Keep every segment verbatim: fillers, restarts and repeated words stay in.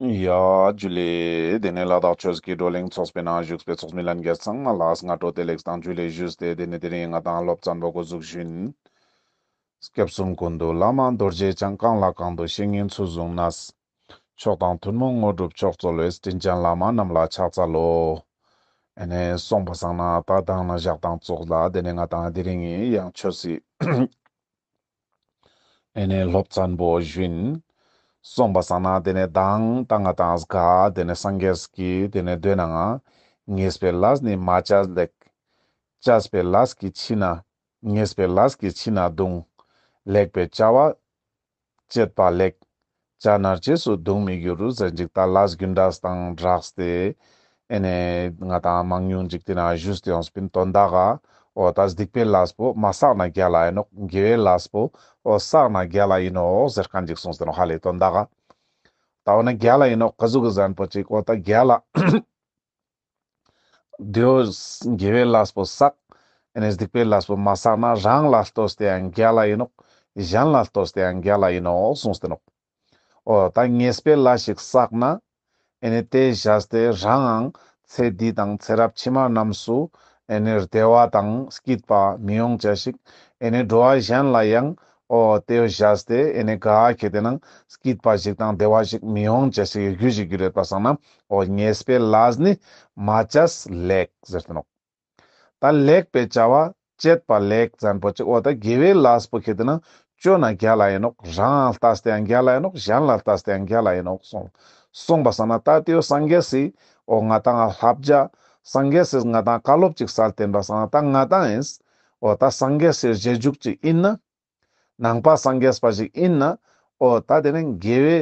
ཡ་ཇུ་ལེ། དེ་ནས་ལ་དྭགས་ཆོས་ཀྱི་བགྲོ་གླེང་ཚོགས་པའི་ནང་བཞུགས་པའི་ཚོགས་མི་ལྷན་རྒྱས་ཚང་མ་ལ་སྔ་དྲོ་བདེ་ལེགས་དང་ཇུ་ལེ་ཞུས་ཏེ། དེ་ནས་དེ་རིང་ང་དང་སློབ་ཚན་པོ་འགོ་འཛུགས་ཞུ་ཡིན། སྐྱབས་གསུམ་ཀུན་འདུས་བླ་མ་རྡོ་རྗེ་འཆང་། གང་ལ་གང་འདུལ་བཤེས་གཉེན་ཚུལ་བཟུང་ནས། མཆོག་དང་ཐུན་མོང་དངོས་གྲུབ་མཆོག་སྩོལ་བའི། དྲིན་ཅན་བླ་མ་རྣམས་ལ་ཕྱག་འཚལ་ལོ། ཨེ་ནས་སོང་པ་སང་ན་ད་དང་ན་ཞག་དང་ཙོགས་ལ་དེ་ནས་ང་དང་དེ་རིང་ངི་ཡང་ཆོས་སི་ཨེ་ནས་སློབ་ཚན་པོ་ཞུ་ཡིན། སོང་པ་སང་ན་དེ་ནས་དང་ད་ང་དང་ག་དེ་ནས་སངས་རྒྱས་ཀྱི་དེ་ནས་མདོའི་ནང་ང་ཉེས་པའི་ལས་ནི་མ་བྱས་ལེགས། བྱས་པའི་ལས་ཀྱིས་ཕྱི་ན། ཉེས་པའི་ལས་ཀྱིས་ཕྱི་ན་གདུང་། ལེགས་པའི་བྱ་བ་སྤྱད་པ་ལེགས། བྱས་ན་རྗེས་སུ་གདུང་མི་འགྱུར་ཟེར་ཅིག་ད་ལས་རྒྱུ་འབྲས་དང་སྦྲགས་ཏེ་ཨེ་ནས་ང་དང་མང་ཉུང་ཅིག་དེ་ན་ཞུས་ཏེ་ཡོངས་པིན། དོན་དག་ག་འོ་ད་སྡིག་པའི་ལས་པོ་མ་བསགས་ན་རྒྱལ་ལ་ཡིན་ནོག། དགེ་བའི་ལས་པོ་འོ་བསགས་ན་རྒྱལ་ལ་ཡིན་ནོག་ཟེར་མཁན་ཅིག་གསུངས་ཏེ་ནོག་ཧ་ལེ། དོན་དག་ག་ད་འོ་ན་རྒྱལ་ལ་ཡིན་ནོག། ག་ཟུག་གི་ཟེར་ན་པོ་ཅིག་འོ་ད་རྒྱལ་ལ་དེའོ་དགེ་བའི་ལས་པོ་བསགས། ཨེ་ནས་སྡིག་པའི་ལས་པོ་མ་བསགས་ན་རང་ལ་ལྟོས་ཏེ་ཡང་རྒྱལ་ལ་ཡིན་ནོག། གཞན་ལ་ལྟོས་ཏེ་ཡང་རྒྱལ་ལ་ཡིན་ནོག་གསུངས་ཏེ་ནོག། འོ་ད་ཉེས་པའི་ལས་ཤིག་བསགས་ན་ཨེ་ནས་དེ་བཞག་སྟེ་རང་ངང་ཚེ་འདི་དང་ཚེ་རབས་ཕྱི་མ་རྣམས་སུ་ཨེ་ནས་བདེ་བ་དང་སྐྱིད་པ་མི་ཡོང་ཅེས་ཤིག། ཨེ་ནས་འགྲོ་བ་གཞན་ལ་ཡང་འོ་དེ་བཞག་སྟེ་ཨེ་ནས་ག་ཁེ་དེ་ནང་སྐྱིད་པ་ཞིག་དང་བདེ་བ་ཞིག་མི་ཡོང་ཅེས་ཤིག་རྒྱུ་ཞིག་གྱུར་ཡོད་པ་སང་ན་འོ་ཉེས་པའི་ལས་ནི་མ་བྱས་ལེགས་ཟེར་ཏེ་ནོག། ད་ལེགས་པའི་བྱ་བ་སྤྱད་པ་ལེགས་ཟེར་ན་པོ་ཅིག་འོ་ད་དགེ་བའི་ལས་པོ་ཁེ་དེ་ནང་བཅོ་ན་རྒྱལ་ལ་ཡིན་ནོག། རང་ལ་ལྟས་ཏེ་ཡང་རྒྱལ་ལ་ཡིན་ནོག། གཞན་ལ་ལྟས་ཏེ་ཡང་རྒྱལ་ལ་ཡིན་ནོག་གསུངས། གསུངས་པ་སང་ན་ད་དེའོ་སངས་རྒྱས་སི་འོ་ང་དང་ང་བསླབ་བྱ། སངས་རྒྱས་སི་ང་དང་བཀའ་སློབ་ཅིག་སལ་ཏེ་ཡིན་པ་སང་ན་ད་ང་དང་ཡིན། འོ་ད་སངས་རྒྱས་སི་རྗེས་འཇུག་ཅིག་ཡིན་ན། ནང་པ་སངས་རྒྱས་པ་ཞིག་ཡིན་ན། འོ་ད་དེ་ནི་དགེ་བའི་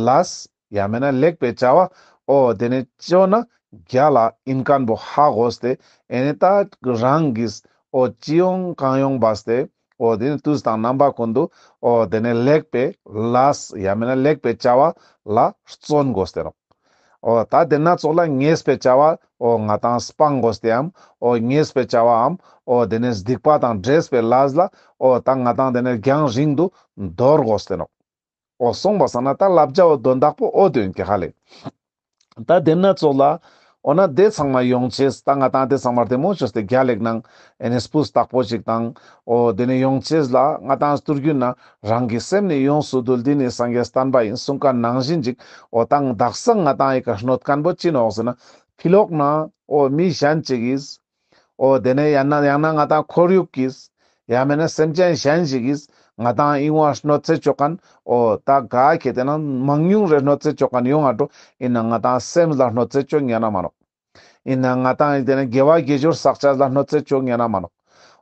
ལས་ཡང་མེད་ན་ལེགས་པའི་བྱ་བ་འོ་དེ་ནི་བཅོ་ན་རྒྱལ་ལ་ཡིན་མཁན་པོ་ཧ་གོ་སྟེ་ཨེ་ནི་ད་རང་གིས་འོ་ཅི་ཡོང་གང་ཡོང་བ་སྟེ་འོ་དེ་ནི་དུས་དང་རྣམ་པ་ཀུན་ཏུ་འོ་དེ་ནི་ལེགས་པའི་ལས་ཡང་མེད་ན་ལེགས་པའི་བྱ་བ་ལ་བརྩོན་དགོས་ཏེ་ནོག། འོ་ད་དེ་ན་ཙོགས་ལ་ཉེས་པའི་བྱ་བ་འོ་ང་དང་སྤང་དགོས་ཏེའམ། འོ་ཉེས་པའི་བྱ་བའམ། འོ་དེ་ནས་སྡིག་པ་དང་འདྲེས་པའི་ལས་ལ་འོ་ད་ང་དང་དེ་ནས་རྒྱང་རིང་དུ་འདོར་དགོས་ཏེ་ནོག། འོ་གསུངས་པ་སང་ན་ད་བསླབ་བྱ་འོ་དོན་དག་པོ་འོ་དོན་གྱི་ཧ་ལེ། ད་དེ་ན་ཙོགས་ལ་འོ་ན་དེ་ཚང་མ་ཡོང་ཅེས་ད་ང་དང་དེ་ཚང་མ་དེ་མོ་ཅོས་ཏེ་རྒྱལ་ལེགས་ནང་ཨེ་ནི་སྤུས་དག་པོ་ཞིག་དང་། འོ་དེ་ནས་ཡོང་ཅེས་ལ་ང་དང་སྟུར་རྒྱུ་ན་རང་གི་སེམས་ནི་ཡོངས་སུ་འདུལ། འདི་ནི་སངས་རྒྱས་བསྟན་པ་ཡིན། གསུངས་མཁན་ནང་བཞིན་ཅིག་འོ་ད་དག་ས་ང་དང་ཡི་ཀ་གནོད་མཁན་པོ་ཅི་ནོག་ཟེར་ན་ཕི་ལོག་ན་འོ་མི་གཞན་ཅིག་གིས། འོ་དེ་ནས་ཡང་ན་ཡང་ན་ང་དང་ཁོར་ཡུག་གིས། ཡང་མེད་ན་སེམས་ཅན་གཞན་ཞིག་གིས་ང་དང་ཨིན་བ་གནོད་འཚེ་ཅོ་མཁན། འོ་ད་ག་ཁེ་དེ་ན་མང་ཉུང་རེ་གནོད་འཚེ་ཅོ་མཁན་ཡོང་ང་འགྲོ། ཡིན་ན་ང་དང་སེམས་ལ་གནོད་འཚེ་ཅོ་ཉན་ན་མ་ནོག། ཡིན་ན་ང་དང་དེ་ནས་དགེ་བ་དགེ་སྦྱོར་བསགས་ཅེས་ལ་གནོད་འཚེ་ཅོ་ཉན་ན་མ་ནོག།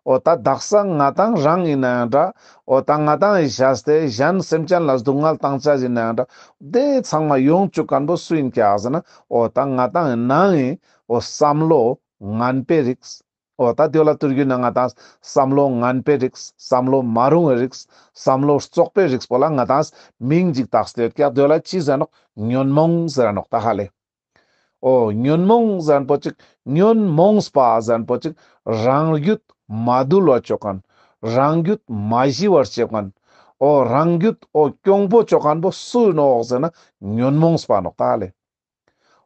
འོ་ད་དག་ས་ང་དང་རང་ཡིན་ན་ཡང་འདྲ། འོ་ད་ང་དང་ཡི་བཞག་སྟེ་གཞན་སེམས་ཅན་ལ་སྡུག་བསྔལ་བཏང་ཅེས་ཡིན་ན་ཡང་འདྲ། དེ་ཚང་མ་ཡོང་བཅུག་མཁན་པོ་སུ་ཡིན་ཀྱག་ཟེར་ན་འོ་ད་ང་དང་ཡི་ནང་ཡིན། འོ་བསམ་བློ་ངན་པའི་རིགས། འོ་ད་དེ་ལ་ཐུར་གུ་ན་ང་དང་བསམ་བློ་ངན་པའི་རིགས། བསམ་བློ་མ་རུང་བའི་རིགས། བསམ་བློ་རྩོག་པའི་རིགས་པོ་ལ་ང་དང་མིང་ཅིག་བཏགས་ཏེ་ཡོད་ཀྱག། དེ་ལ་ཅི་ཟེར་ནོག། ཉོན་མོངས་ཟེར་ནོག་ད་ཧ་ལེ། འོ་ཉོན་མོངས་ཟེར་ན་པོ་ཅིག། ཉོན་མོངས་པ་ཟེར་ན་པོ་ཅིག། རང་རྒྱུད་མ་དུལ་བ་ཅོ་མཁན། རང་རྒྱུད་མ་ཞི་བར་བྱེད་མཁན། འོ་རང་རྒྱུད་འོ་གྱོང་པོ་ཅོ་མཁན་པོ་སུ་ནོག་ཟེར་ན་ཉོན་མོངས་པ་ནོག་ད་ཧ་ལེ།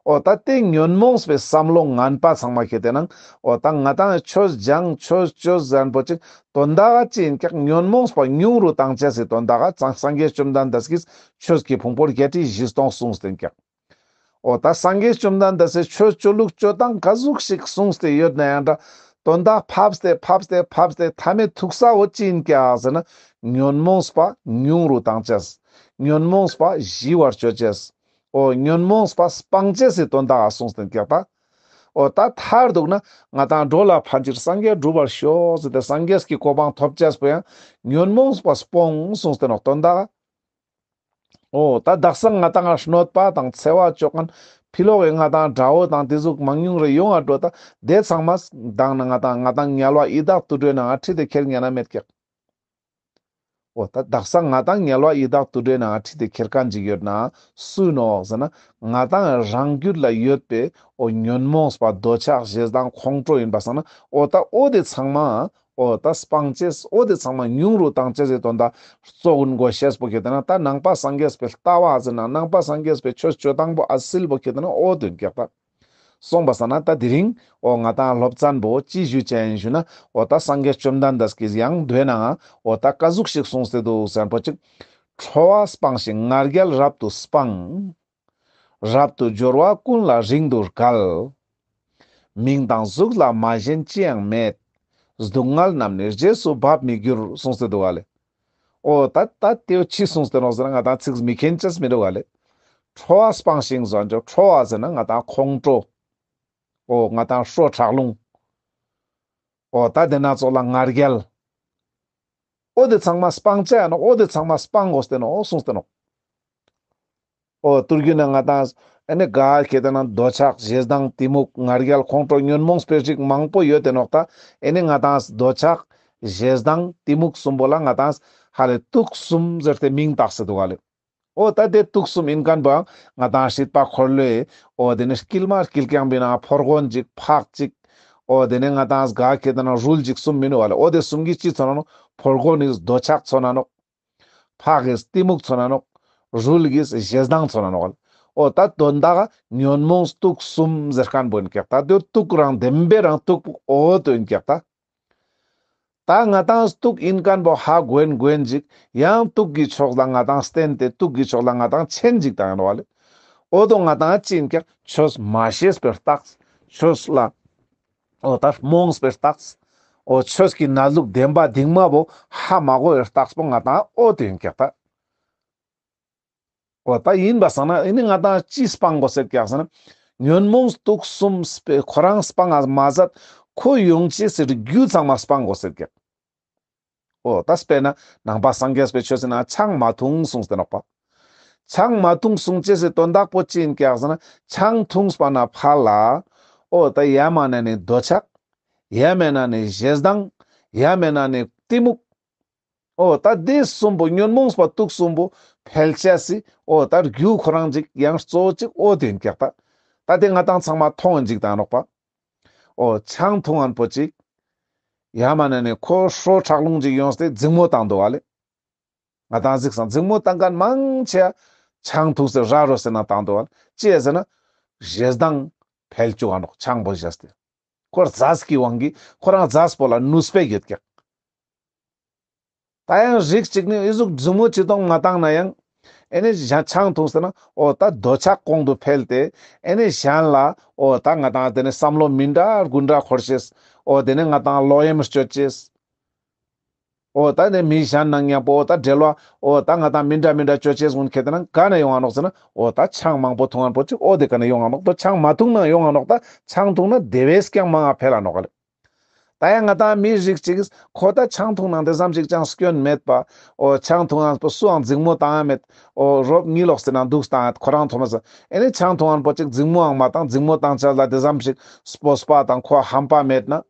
འོ་ད་དེ་ཉོན་མོངས་པའི་བསམ་བློ་ངན་པ་ཚང་མ་ཁེ་དེ་ནང་འོ་ད་ང་དང་ཆོས་སྦྱང་ཆོས་ཅོ་ཟེར་ན་པོ་ཅིག། དོན་དག་ག་ཅི་ཡིན་ཀྱག། ཉོན་མོངས་པ་ཉུང་རུ་བཏང་ཅེས་སི་དོན་དག་ག་སངས་རྒྱས་བཅོམ་ལྡན་འདས་ཀྱིས་ཆོས་ཀྱི་ཕུང་པོ་བརྒྱད་ཁྲི་བཞི་སྟོང་གསུངས་ཏེ་ཡིན་ཀྱག། འོ་ད་སངས་རྒྱས་བཅོམ་ལྡན་འདས་སི་ཆོས་ཅོ་ལུགས་ཅོ་སྟངས་ག་ཟུག་ཞིག་གསུངས་ཏེ་ཡོད་ན་ཡང་འདྲ། དོན་དག་ཕབས་ཏེ་ཕབས་ཏེ་ཕབས་ཏེ་མཐའ་མའི་ཐུག་ས་བོ་ཅི་ཡིན་ཀྱག་ཟེར་ན་ཉོན་མོངས་པ་ཉུང་རུ་བཏང་ཅེས། ཉོན་མོངས་པ་ཞི་བར་ཅོ་ཅེས། འོ་ཉོན་མོངས་པ་སྤང་ཅེས་སི་དོན་དག་ག་གསུངས་ཏེ་ཡིན་ཀྱག་ད། འོ་ད་མཐར་གཏུགས་ན་ང་དང་འགྲོ་ལ་ཕན་ཕྱིར་སངས་རྒྱས་འགྲུབ་པར་ཤོག་ཟེར་ཏེ་སངས་རྒྱས་ཀྱི་གོ་འཕང་ཐོབ་ཅེས་པོ་ཡང་ཉོན་མོངས་པ་སྤོང་གསུངས་ཏེ་ནོག་དོན་དག་ག། འོ་ད་དག་ས་ང་དང་ང་གནོད་པ་དང་འཚེ་བ་ཅོ་མཁན་ཕི་ལོག་གི་ང་དང་དགྲ་བོ་དང་དེ་ཟུག་མང་ཉུང་རེ་ཡོང་ང་འགྲོ་ད། དེ་ཚང་མ་དང་ན་ང་དང་ང་དང་དམྱལ་བ་ཡི་དྭགས་དུད་འགྲོའི་ནང་ང་ཁྲིད་དེ་ཁྱེར་ཉན་ན་མེད་ཀྱག། འོ་ད་དག་ས་ང་དང་དམྱལ་བ་ཡི་དྭགས་དུད་འགྲོའི་ནང་ང་ཁྲིད་དེ་ཁྱེར་མཁན་ཅིག་ཡོད་ན་སུ་ནོག་ཟེར་ན་ང་དང་རང་རྒྱུད་ལ་ཡོད་པའི་འོ་ཉོན་མོངས་པ་འདོད་ཆགས་ཞེ་སྡང་ཁོང་ཁྲོ་ཡིན་པ་སང་ན་འོ་ད་འོ་དེ་ཚང་མ་ འོ་ད་སྤང་ཅེས་འོ་དེ་ཚང་མ་ཉུང་རུ་བཏང་ཅེས་སི་དོན་དག་གཙོ་བོ་གོ་ཤེས་པོ་ཁེ་ཏེ་ན་ད་ནང་པ་སངས་རྒྱས་པའི་ལྟ་བ་ཟེར་ན་ནང་པ་སངས་རྒྱས་པའི་ཆོས་སྤྱོད་སྟངས་པོ་ཨ་སིལ་པོ་ཁེ་ཏེ་ན་འོ་དོན་ཀྱག་ད། སོང་པ་ས་ན་ད་དེ་རིང་འོ་ང་ཏང་སློབ་ཚན་པོ་ཅི་ཞུ་ཅེས་ཡིན་ཞུ་ན་འོ་ད་སངས་རྒྱས་བཅོམ་ལྡན་འདས་ཀྱིས་ཡང་མདོའི་ནང་འོ་ད་ཀ་ཟུག་ཞིག་གསུངས་ཏེ་འདུག་ཟེར་པོ་ཅིག་ཁྲོ་བ་སྤངས་ཤིང་ང་རྒྱལ་རབ་ཏུ་སྤངས། རབ་ཏུ་སྦྱོར་བ་ཀུན་ལ་རིང་དུ་བརྒལ། མིང་དང་གཟུགས་ལ་མ་ཞེན་ཅི་ཡང་མེད། སྡུག་བསྔལ་རྣམས་ནི་རྗེས་སུ་འབབ་མི་འགྱུར་གསུངས་ཏེ་འདུག་ག་ལེ། འོ་ད་ད་དེ་ཅི་གསུངས་ཏེ་ནོག་ཟེར་ན་ང་ཏང་ཚིག་མི་མཁྱེན་ཅེས་མི་འདུག་ག་ལེ། ཁྲོ་བ་སྤངས་ཤིང་ཟེར་ཅེས་ཁྲོ་བ་ཟེར་ན་ང་ཏང་ཁོང་ཁྲོ། འོ་ང་ཏང་ཁྲོ་ཁྲག་རླུང་། འོ་ད་དེ་ན་ཙོགས་ལ་ང་རྒྱལ། འོ་དེ་ཚང་མ་སྤང་ཅེས་ཡིན་ནོག་འོ་དེ་ཚང་མ་སྤང་དགོས་ཏེ་ནོག་འོ་གསུངས་ཏེ་ནོག་འོ་ཐུར་གུ་ན་ང་ཏང་ཨེ་ནི་ག་ཁེ་ཏེ་ན་འདོད་ཆགས་ཞེ་སྡང་གཏི་མུག་ང་རྒྱལ་ཁོང་ཁྲོ་ཉོན་མོངས་པའི་རིགས་མང་པོ་ཡོད་དེ་ནོག་ད། ཨེ་ནི་ང་ཏང་འདོད་ཆགས་ཞེ་སྡང་གཏི་མུག་གསུམ་པོ་ལ་ང་ཏང་ཧ་ལེ་དུག་གསུམ་ཟེར་ཏེ་མིང་བཏགས་སེ་འདུག་ག་ལེ། འོ་ད་དེ་དུག་གསུམ་ཡིན་མཁན་པོའང་ང་ཏང་སྲིད་པ་འཁོར་ལོའི་འོ་དེ་ནི་དཀྱིལ་མ་དཀྱིལ་རྐྱང་པའི་ནང་ཕོར་གོན་ཅིག་ཕག་ཅིག་འོ་དེ་ནི་ང་ཏང་ག་ཁེ་ཏེ་ན་རུལ་ཅིག་གསུམ་མིན་ནོག་ག་ལེ། འོ་དེ་གསུམ་གྱིས་ཅི་མཚོན་ན་ནོག་ཕོར་གོན་ནི་འདོད་ཆགས་མཚོན་ན་ནོག་ཕག་གི་གཏི་མུག་མཚོན་ན་ནོག་རུལ་གྱི་ཞེ་སྡང་མཚོན་ན་ནོག་ག་ལེ། འོ་ད་དོན་དག་ཉོན་མོངས་དུག་གསུམ་ཟེར་མཁན་པོ་ཡིན་ཀྱག་ད། དེ་དུག་རང་བདེན་པའི་རང་དུག་པོ་འོ་དོ་ཡིན་ཀྱག་ད། ད་ང་ཏང་དུག་ཡིན་མཁན་པོ་ཧ་གོ་ཡིན་གོ་ཡིན་ཅིག་ཡང་དུག་གི་ཕྱོགས་ལ་ང་ཏང་བསྟེན་ཏེ་དུག་གི་ཕྱོགས་ལ་ང་ཏང་ཆེན་ཅིག་བཏང་ཡིན་ནོག་ག་ལེ། འོ་དོ་ང་ཏང་ཅི་ཡིན་ཀྱག་ཆོས་མ་ཤེས་པའི་རྟགས། ཆོས་ལ་འོ་ད་རྨོངས་པའི་རྟགས། འོ་ཆོས་ཀྱི་གནས་ལུགས་བདེན་པ་གཏིང་མ་བོ་ཧ་མ་གོ་བའི་རྟགས་པོ་ང་ཏང་འོ་དོ་ཡིན་ཀྱག་ད། འོ་ད་ཡིན་པ་སང་ན་ཨེ་ནི་ང་ཏང་ཅི་སྤང་དགོས་ཟེར་ཀྱག་ཟེར་ན། ཉོན་མོངས་དུག་གསུམ་སྤེ་ཁོ་རང་སྤང་ང་མ་ཟད་ཁོ་ཡོང་ཅེས་སི་རྒྱུ་ཚང་མ་སྤང་དགོས་ཟེར་ཀྱག་འོ་ད་དཔེར་ན་ནང་པ་སངས་རྒྱས་པའི་ཆོས་ཟེར་ན་ཆང་མ་འཐུང་གསུངས་ཏེ་ནོག་པ། ཆང་མ་འཐུང་གསུང་ཅེས་སི་དོན་དག་པོ་ཅི་ཡིན་ཀྱག་ཟེར་ན་ཆང་འཐུངས་པ་ན་ཕར་ལ་འོ་ད་ཡ་མ་ན་ནི་འདོད་ཆགས། ཡ་མེད་ན་ནི་ཞེ་སྡང་། ཡ་མེད་ན་ནི་གཏི་མུག་འོ་ད་དེ་གསུམ་པོ་ཉོན་མོངས་པ་དུག་གསུམ་པོ་འཕེལ་ཅེས་སི་འོ་ད་རྒྱུ་ཁོ་རང་ཅིག་ཡང་གཙོ་བོ་ཅིག་འོ་དེ་ཡིན་ཀྱག་ད། ད་དེ་ང་ཏང་ཚང་མ་མཐོང་ཡིན་ཅིག་ད་ནོག་པ། འོ་ཆང་འཐུང་མཁན་པོ་ཅིག་ཡ་མ་ན་ནི་ཁོ་ཁྲོ་ཁྲག་རླུང་ཅིག་ཡོངས་ཏེ་འཛིང་མོ་བཏང་འདུག་ག་ལེ། ང་ཏང་གཟིགས་སང་འཛིང་མོ་བཏང་མཁན་མང་ཆེ་ཆང་འཐུངས་ཏེ་ར་རོ་ཟེར་ན་བཏང་འདུག་ག་ལེ། ཅི་ཡ་ཟེར་ན་ཞེ་སྡང་འཕེལ་བཅུག་ག་ནོག་ཆང་པོ་བཞེས་ཏེ། ཁོ་རྫས་ཀྱི་དབང་གིས་ཁོ་རང་རྫས་པོ་ལ་ནུས་པ་ཡོད་ཀྱག་ད་ཡང་རིགས་གཅིག་ནི་ཨི་ཟུག་འཛིང་མོ་ཅི་གཏོང་མ་བཏང་ན་ཡང་ཨེ་ནི་གཞན་ཆང་འཐུངས་ཟེར་ན་འོ་ད་འདོད་ཆགས་གོང་དུ་འཕེལ་ཏེ་ཨེ་ནི་གཞན་ལ་འོ་ད་ང་ཏང་དེ་ནི་བསམ་བློ་མི་འདྲ་དགུ་འདྲ་འཁོར་ཤེས། འོ་དེ་ནི་ང་ཏང་ལོག་གཡེམ་སྤྱོད་ཅེས། འོ་ད་ནི་མི་གཞན་ནང་མཉམ་པོ་འོ་ད་འབྲེལ་བ་འོ་ད་ང་ཏང་མི་འདྲ་མི་འདྲ་སྤྱོད་ཅེས་གུན་ཁེ་ཏེ་ན་ག་ནས་ཡོང་ང་ནོག་ཟེར་ན་འོ་ད་ཆང་མང་པོ་འཐུང་མཁན་པོ་ཅིག་འོ་དེ་ག་ནས་ཡོང་ང་ནོག་ད་ཆང་མ་འཐུང་ན་ཡོང་ང་ནོག་ད་ཆང་འཐུང་ན་དེ་བས་ཀྱང་མང་ང་འཕེལ་ལ་ནོག་ག་ལེ། ད་ཡང་ང་ཏང་མི་རིགས་གཅིག་གིས་ཁོ་ད་ཆང་འཐུང་ན་དེ་ཙམ་ཞིག་ཅང་སྐྱོན་མེད་པ། འོ་ཆང་འཐུང་ན་སུའང་འཛིང་མོ་བཏང་ཡ་མེད། འོ་རོབ་གཉིད་ལོག་ཟེར་ན་འདུག་བཏང་ཡ་ཁོ་རང་ཐོབ་མ་ཟེར། ཨེ་ནི་ཆང་འཐུང་མཁན་པོ་ཅིག་འཛིང་མོའང་མ་བཏང་འཛིང་མོ་བཏང་ཆ་ལ་དེ་ཙམ་ཞིག་སྤོབས་པ་དང་ཁོ་ཧམ་པ་མེད་ན།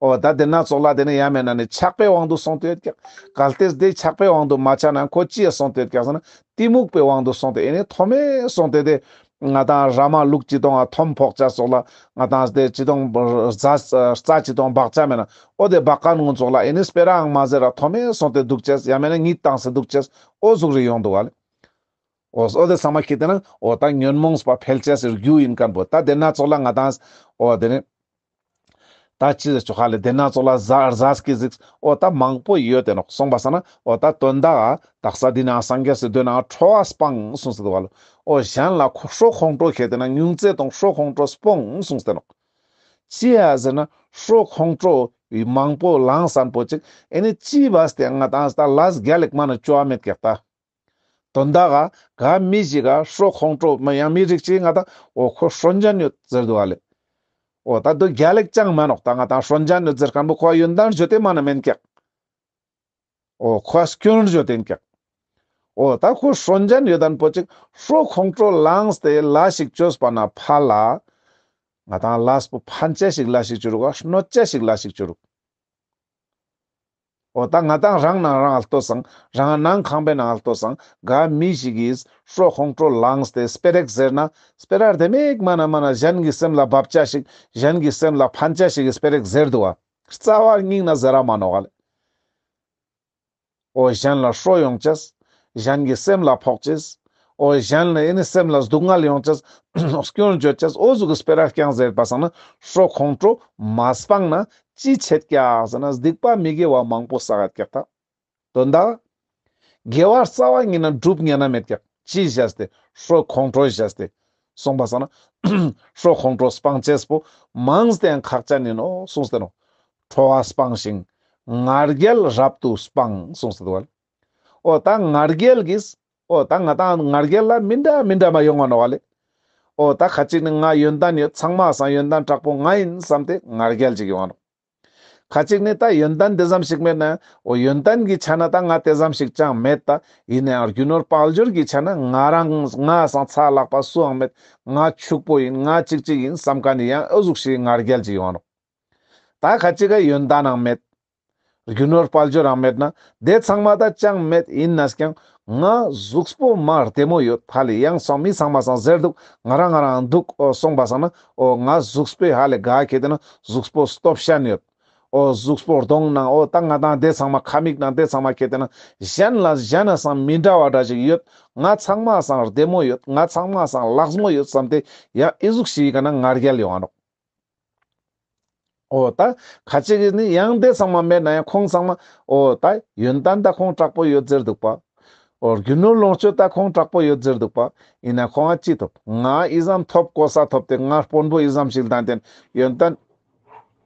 འོ་ད་དེ་ན་ཙོགས་ལ་དེ་ནི་ཡ་མེད་ན་ནི་ཆགས་པའི་དབང་དུ་སོང་སྟེ་ཡོད་ཀྱག་གལ་ཏེ་དེ་ཆགས་པའི་དབང་དུ་མ་ཆ་ན་ཁོ་ཅི་ཡ་སོང་སྟེ་ཡོད་ཀྱག་ཟེར་ན་གཏི་མུག་པའི་དབང་དུ་སོང་སྟེ་ཨེ་ནི་མཐོ་དམན་སོང་སྟེ་དེ། ང་ཏང་ར་མ་ལུག་ཅི་གཏོང་ང་ཐོམ་ཕོག་ཆ་ཙོགས་ལ་ང་ཏང་དེ་ཅི་གཏོང་རྩྭ་ཅི་གཏོང་འབག་ཆ་མེད་ན་འོ་དེ་འབག་མཁན་གུན་ཙོགས་ལ་ཨེ་ནི་སྤེ་རའང་མ་ཟེར་ར་མཐོ་དམན་སོང་སྟེ་འདུག་ཅེས་ཡ་མེད་ན་གཉིད་བཏང་སྟེ་འདུག་ཅེས་འོ་ཟུག་རེ་ཡོང་འདུག་ག་ལེ། འོ་འོ་དེ་ཚང་མ་ཁེ་ཏེ་ན་འོ་ད་ཉོན་མོངས་པ་འཕེལ་ཅེས་སི་རྒྱུ་ཡིན་མཁན་པོ་ད་དེ་ན་ཙོགས་ལ་ང་ཏང་འོ་དེ་ནི། ད་ཅི་ཟེར་ཆོག་ག་ལེ། དེ་ན་ཙོགས་ལ་རྫས་རྫས་ཀྱི་གཟིགས་འོ་ད་མང་པོ་ཡོད་དེ་ནོག་སོང་པ་ས་ན་འོ་ད་དོན་དག་དག་ས་འདི་ན་སངས་རྒྱས་སི་མདོའི་ནང་ཁྲོ་བ་སྤངས་གསུངས་ཏེ་འདུག་ག་ལེ། འོ་གཞན་ལ་ཁོ་ཁྲོ་ཁོང་ཁྲོ་ཁེ་ཏེ་ན་ཉུང་ཙེ་དང་ཁྲོ་ཁོང་ཁྲོ་སྤོངས་གསུངས་ཏེ་ནོག་ཅི་ཡ་ཟེར་ན་ཁྲོ་ཁོང་ཁྲོ་མང་པོ་ལངས་མཁན་པོ་ཅིག་ཨེ་ནི་ཅི་བས་ཏེ་ང་ཏང་ད་ལས་རྒྱལ་ལེགས་མ་ན་ཅོ་བ་མེད་ཀྱག་ད། དོན་དག་ག་མི་ཞིག་ག་ཁྲོ་ཁོང་ཁྲོ་མ་ཡང་མི་རིགས་ཅིག་ང་ཏང་འོ་ཁོ་ཁྲོ་མཁན་ཡོད་ཟེར་འདུག་ག་ལེ། འོ་ད་དོ་རྒྱལ་ལེགས་ཅང་མ་ནོག་ད་ང་ཏང་ཁྲོ་མཁན་ཡོད་ཟེར་མཁན་པོ་ཁོ་ཡོན་ཏན་བརྗོད་དེ་མ་ན་མེན་ཀྱག་འོ་ཁོ་སྐྱོན་བརྗོད་དེ་ཡིན་ཀྱག་འོ་ད་ཁོ་ཁྲོ་མཁན་ཡོད་མཁན་པོ་ཅིག་ཁྲོ་ཁོང་ཁྲོ་ལངས་ཏེ་ལས་ཤིག་ཅོས་པ་ན་ཕར་ལ་ང་ཏང་ལས་པོ་ཕན་ཅེས་ཤིག་ལས་ཤིག་ཅོ་རུག་ག་གནོད་ཅེས་ཤིག་ལས་ཤིག་ཅོ་རུག་འོ་ད་ང་ཏང་རང་ནང་རང་ལ་ལྟོས་སང་རང་ནང་ཁང་པའི་ནང་ལ་ལྟོས་སང་ག་མི་ཞིག་གིས་ཁྲོ་ཁོང་ཁྲོ་ལངས་ཏེ་སྤེ་ར་ཞིག་ཟེར་ན་སྤེ་ར་དེ་མིག་མ་ན་མ་ན་གཞན་གྱི་སེམས་ལ་བབ་ཅེས་ཤིག་གཞན་གྱི་སེམས་ལ་ཕན་ཅེས་ཤིག་གི་སྤེ་ར་ཞིག་ཟེར་འདུག་བ། རྩ་བ་ཉིད་ནས་ཟེར་ར་མ་ནོག་ལེ། འོ་གཞན་ལ་ཧྲོ་ཡོང་ཅེས། གཞན་གྱི་སེམས་ལ་ཕོག་ཅེས། འོ་གཞན་ལ་ཨེ་ནི་སེམས་ལ་སྡུག་བསྔལ་ཡོང་ཅེས། སྐྱོན་བརྗོད་ཅེས། འོ་ཟུག་གི་སྤེ་ར་རྐྱང་ཟེར་བ་སང་ན་ཧྲོ་ཁོང་ཁྲོ་མ་སྤངས་ན་ཅི་ཆད་ཀྱག་ཟེར་ན་སྡིག་པ་མི་དགེ་བ་མང་པོ་བསགས་ཀྱག་ད། དོན་དག་དགེ་བ་རྩ་བ་ཉིད་ནས་སྒྲུབ་ཉན་ན་མེད་ཀྱག་ཅི་བྱས་ཏེ་ཧྲོ་ཁོང་ཁྲོ་བྱས་ཏེ། སོང་པ་སང་ན་ཧྲོ་ཁོང་ཁྲོ་སྤང་ཅེས་པོ་མང་སྟེ་ཡང་ཁག་ཅན་ཡིན་ནོ་གསུངས་ཏེ་ནོ། ཁྲོ་བ་སྤང་ཞིང་ང་རྒྱལ་རབ་ཏུ་སྤང་གསུངས་ཏེ་འདུག་བ་ལེ། འོ་ད་ང་རྒྱལ་གྱིས་འོ་ད་ང་དང་ང་རྒྱལ་ལ་མི་འདྲ་མི་འདྲ་མ་ཡོང་བ་ནོག་བ་ལེ། འོ་ད་ཁ་ཅིག་ནི་ང་ཡོན་ཏན་ཡོད། ཚང་མ་སང་ཡོན་ཏན་དྲག་པོ་ང་ཡིན་བསམ་སྟེ་ང་རྒྱལ་ཅིག་ཡོང་བ་ནོག་ཁ་ཅིག་ནི་ད་ཡོན་ཏན་དེ་ཙམ་ཞིག་མེད་ན་ཡང་འོ་ཡོན་ཏན་གྱི་ཆ་ནས་ད་ང་དེ་ཙམ་ཞིག་ཅང་མེད་ད། ཡིན་ན་ཡང་རྒྱུ་ནོར་དཔལ་འབྱོར་གྱི་ཆ་ནས་ང་རང་ང་སང་ཚ་ལྷག་པ་སུའང་མེད། ང་ཕྱུག་པོ་ཡིན། ང་ཅིག་ཅིག་ཡིན་བསམ་མཁན་ནི་ཡང་འོ་ཟུག་ཞིག་ང་རྒྱལ་ཅིག་ཡོང་བ་ནོག་ད་ཁ་ཅིག་ག་ཡོན་ཏན་ནང་མེད། རྒྱུ་ནོར་དཔལ་འབྱོར་རང་མེད་ན་དེ་ཚང་མ་ད་ཅང་མེད། ཡིན་ན་ཀྱང་ང་གཟུགས་པོ་མ་བདེ་མོ་ཡོད། ཧ་ལེ་ཡང་སང་མི་ཚང་མ་སང་ཟེར་འདུག་ང་རང་ང་རང་འདུག་འོ་སོང་པ་སང་ན་འོ་ང་གཟུགས་པོའི་ཧ་ལེ་ག་ཁེ་ཏེ་ན་གཟུགས་པོ་སྟོབས་ཤན་ཡོད། འོ་གཟུགས་པོ་གདོང་ནང་འོ་ད་ང་དང་དེ་ཚང་མ་ཁ་མིག་ནང་དེ་ཚང་མ་ཁེ་ཏེ་ན་གཞན་ལ་གཞན་ན་སང་མི་འདྲ་བ་འདྲ་ཞིག་ཡོད། ང་ཚང་མ་སང་བདེ་མོ་ཡོད། ང་ཚང་མ་སང་ལགས་མོ་ཡོད་བསམ་སྟེ་ཡང་ཨི་ཟུག་ཞིག་ག་ན་ང་རྒྱལ་ཡོང་ང་ནོག་འོ་ད་ཁ་ཅིག་གིས་ནི་ཡང་དེ་ཚང་མ་མེད་ན་ཡང་ཁོང་ཚང་མ་འོ་ད་ཡོན་ཏན་ད་ཁོང་དྲག་པོ་ཡོད་ཟེར་འདུག་པ། འོ་རྒྱུ་ནོར་ལོངས་སྤྱོད་ད་ཁོང་དྲག་པོ་ཡོད་ཟེར་འདུག་པ། ཡིན་ན་ཁོང་ང་ཅི་ཐོབ། ང་ཨི་ཙམ་ཐོབ་གོ་ས་ཐོབ་སྟེ་ང་དཔོན་པོ་ཨི་ཙམ་ཞིག་ལྡན་ཏེ་ཡོན་ཏན་